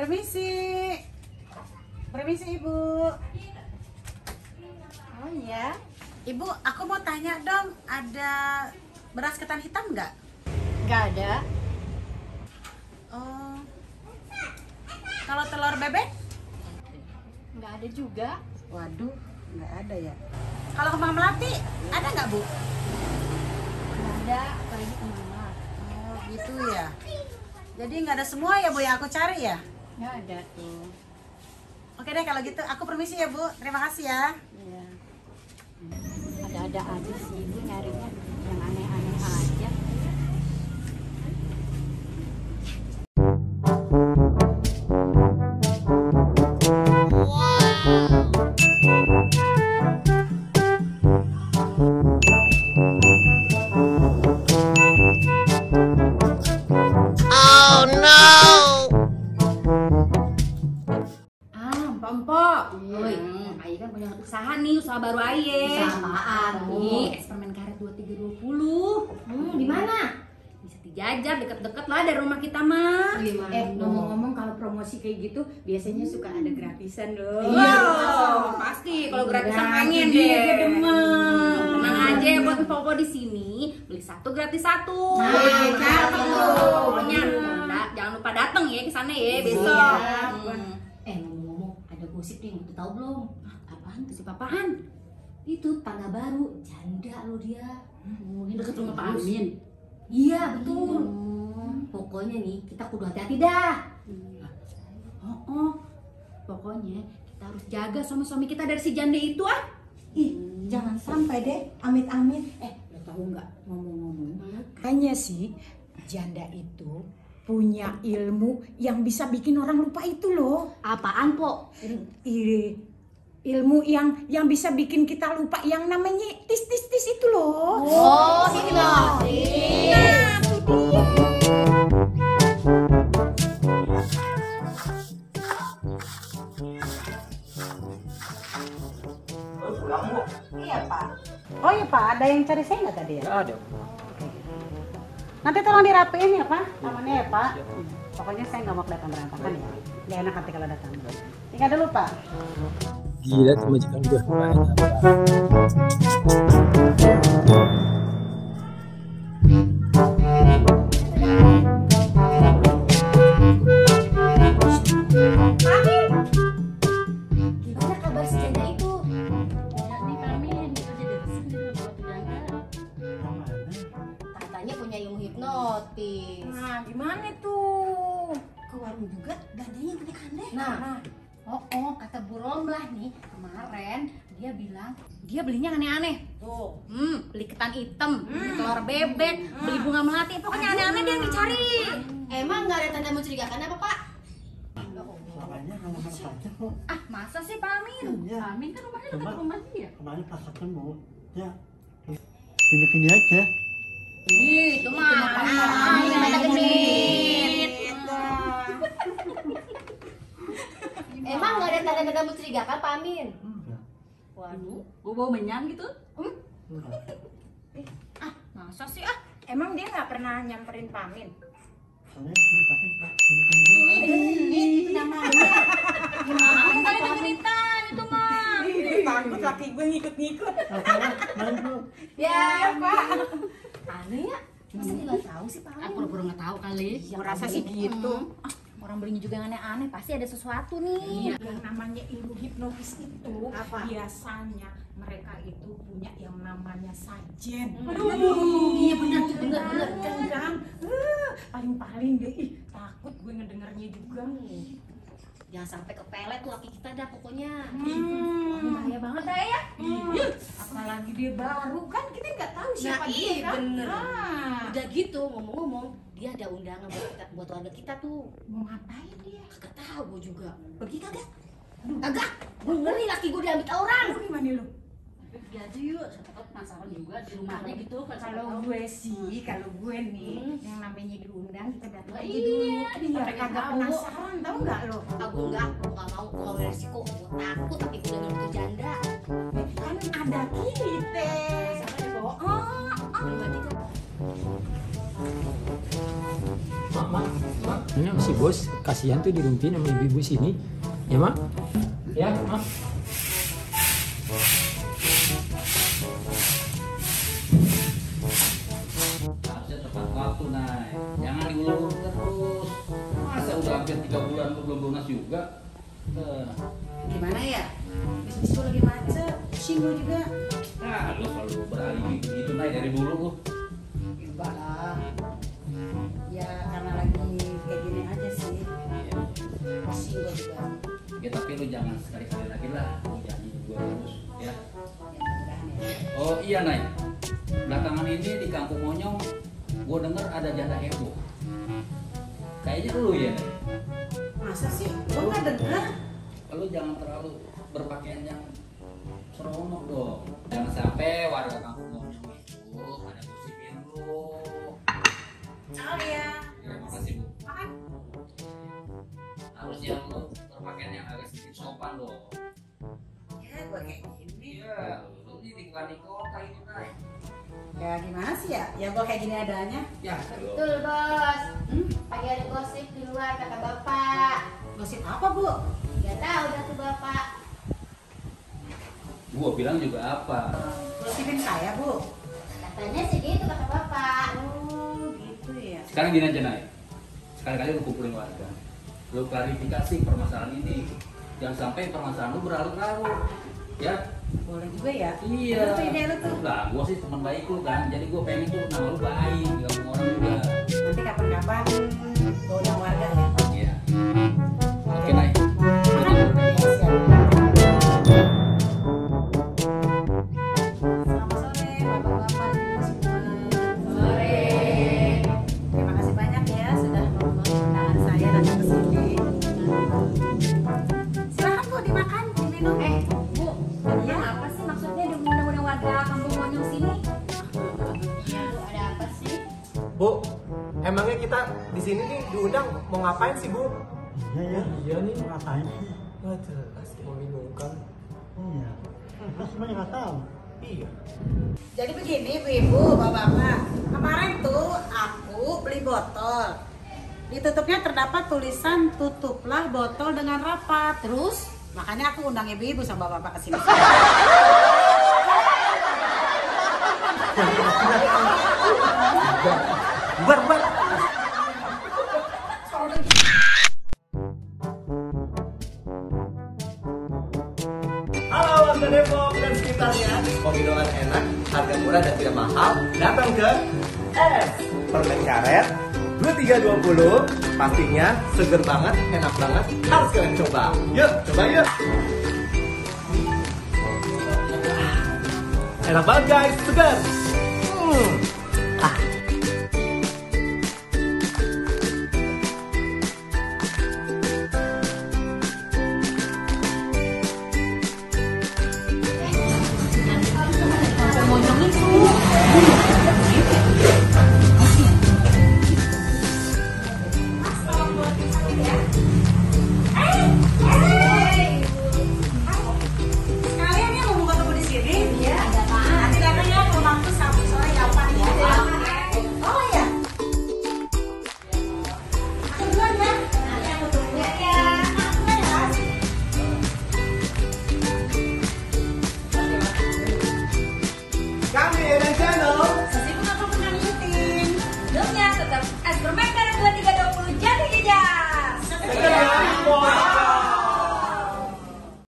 Permisi. Permisi, Ibu. Oh iya. Ibu, aku mau tanya dong, ada beras ketan hitam nggak? Nggak ada. Oh. Kalau telur bebek? Nggak ada juga. Waduh, nggak ada ya. Kalau kembang melati, ada nggak, Bu? Nggak ada, apalagi kemana. Oh, gitu ya. Jadi nggak ada semua ya, Bu, yang aku cari ya? Nggak ada tuh. Oke deh, kalau gitu aku permisi ya, Bu. Terima kasih ya. Iya. Ada-ada aja sih, ibu nyarinya yang aneh-aneh aja. Empok, Aye kan punya usaha nih, usaha baru Aye. Usaha apaan, Bu? Nih, eksperimen karet 2320. Di mana? Bisa dijajah deket-deket lah dari rumah kita mah. Ngomong-ngomong kalau promosi kayak gitu biasanya suka ada gratisan dong. Iya, pasti kalau gratisan pengen deh. Tenang aja buat Popo di sini, beli satu gratis satu. cakep tuh. Pokoknya jangan lupa datang ya ke sana ya besok. Ngomong-ngomong ada gosip nih, udah tahu belum? Apaan tuh si papaan? Itu tangga baru, janda lo dia. Ini deket rumah Pak Amin. Iya betul. Pokoknya nih kita kudu hati-hati dah. Pokoknya kita harus jaga suami-suami kita dari si janda itu ah. Jangan sampai deh, amit-amit. Lo tahu nggak ngomong-ngomong? Hanya sih janda itu punya ilmu yang bisa bikin orang lupa itu loh. Apaan, Po? Ilmu yang bisa bikin kita lupa yang namanya tis itu loh. Oh, hipnotis. Nah, itu dia. Iya, Pak. Oh iya, Pak. Ada yang cari saya nggak tadi ya? Ada. Nanti tolong dirapiin ya, Pak. Namanya ya, Pak. Pokoknya saya nggak mau kelihatan berantakan ya. Nggak enak nanti kalau datang. Tinggal dulu, Pak. Gila tuh majikan gue. Gimana kabar si janda itu? Nih Pamin, kita jadi kesini buat janda. Katanya punya ilmu hipnotis. Nah, gimana tuh? Ke warung juga gandanya aneh-aneh. Nah, kata Bu Romlah nih kemarin dia bilang dia belinya aneh-aneh. Tuh, beli ketan hitam, beli telur bebek, beli bunga melati, pokoknya aneh-aneh dia yang dicari. Emang nggak ada tanda mencurigakan apa, Pak? Makanya halaman saja kok. Ah, masa sih Pak Amin? Iya. Pak Amin kan rumahnya dekat rumah dia. Kemarin pas ketemu, ya gini-gini aja. Itu mah Amin yang ada genit. Emang nggak ada tanda-tanda mencurigakan, Pak Amin? Waduh, bau menyan gitu. Enggak. Ah, masa sih ah? Emang dia nggak pernah nyamperin Pamin? Soalnya sih pasti gini-gini doang. Itu namanya. Gimana kali degenitan itu mah? Takut laki gue ngikut-ngikut. Main bro. Ya, Pak. Aneh ya? Masa dia nggak tahu sih, Pak Ah, Amin? pura-pura nggak tahu kali. Gue rasa sih gitu. Orang belinya juga yang aneh-aneh, pasti ada sesuatu nih. Yang namanya ilmu hipnotis itu Apa? biasanya mereka itu punya yang namanya sajen. Iya benar tuh, benar. Kan? Paling-paling deh, takut gue ngedengarnya juga. Jangan sampai kepelet tuh laki kita dah pokoknya. Bahaya banget dah ya. Apalagi dia baru kan kita nggak tahu siapa Nah, dia. iya, bener. Ah. Udah gitu ngomong-ngomong, dia ada undangan buat warga kita tuh. Mau ngapain dia? Kagak tahu gue juga. Pergi kagak? Kagak. Gue ngeri laki gue diambil orang. Lu gimana lu? Pergi aja yuk, siapa tahu penasaran juga di rumahnya gitu. Kalau gue sih, kalau gue nih, yang namanya diundang kita datang aja Iya, dulu. kita Biar pengen kagak tahu. penasaran, tahu nggak lo? Aku enggak mau kalau resiko. Gue takut tapi gue udah ngerti janda. Kan ada kita. Sama deh, Bo. Oh, Berarti kan Mak, Soalnya si bos kasihan tuh dirumpiin sama ibu-ibu sini. Ya mak? Ya mak. Harusnya tepat waktu, Nay. Jangan diulur-ulur terus. Masa udah hampir 3 bulan lu belum lunas juga? Gimana ya? Bisnis gue lagi macet, pusing gue juga. Nah, lu selalu beralih gitu, Nay, dari dulu lu. Enggak lah. Ya karena lagi kayak gini aja sih. Pusing gue juga. Ya tapi lu jangan sekali-kali lagi lah. Lu janji gue terus, ya. Ya mudah-mudahan ya. Oh iya, Nay. Belakangan ini di Kampung Monyong, gue denger ada janda heboh. Kayaknya lu ya, Nay. Masa sih? Gue nggak denger. Lu jangan terlalu berpakaian yang seronok dong. Jangan sampai warga Kampung Monyong itu pada gosipin lu. Oh iya. Ya, makasih, Bu. Makan. Harusnya lu berpakaian yang agak sedikit sopan dong. Ya gue kayak gini. Iya, lu ini di kota ini, Nay. Ya gimana sih ya? Ya gue kayak gini adanya. Ya, Betul bos. Pagi ada gosip di luar kata bapak. Gosip apa bu? Gak tahu dah tuh bapak. gua bilang juga apa? Gosipin saya bu? Katanya sih gitu kata bapak. Oh gitu ya. Sekarang gini aja, Nay. Sekali-kali lu kumpulin warga. Lu klarifikasi permasalahan ini. Jangan sampai permasalahan lu berlarut-larut. Ya? Boleh juga ya? Iya. Apa ide lu tuh? Lah, gua sih teman baik lu kan. Jadi gua pengen tuh nama lu baik, gak mau orang juga. Nanti kapan-kapan gue undang warga ya. Iya. Oke, Nay. Selamat sore bapak-bapak ibu semua. Sore. Terima kasih banyak ya sudah mengundang saya datang ke sini. Silakan bu dimakan, diminum. Bu, ya apa sih maksudnya di undang-undang warga Kampung Monyong sini? Ya bu, ada apa sih? Bu, emangnya kita di sini nih diundang mau ngapain sih, Bu? Iya ya. Iya nih. Ngapain sih? Wah, jelas membingungkan. Iya. Kita semuanya nggak tahu. Iya. Jadi begini ibu-ibu, bapak-bapak. Kemarin tuh aku beli botol. Di tutupnya terdapat tulisan tutuplah botol dengan rapat. Terus makanya aku undang ibu-ibu sama bapak-bapak ke sini. Bubar. Halo warga Depok dan sekitarnya, kopi doang enak, harga murah dan tidak mahal. Datang ke Es Permen Karet 2320. Pastinya seger banget, enak banget, harus kalian coba. Yuk, coba yuk. Enak banget guys, segar.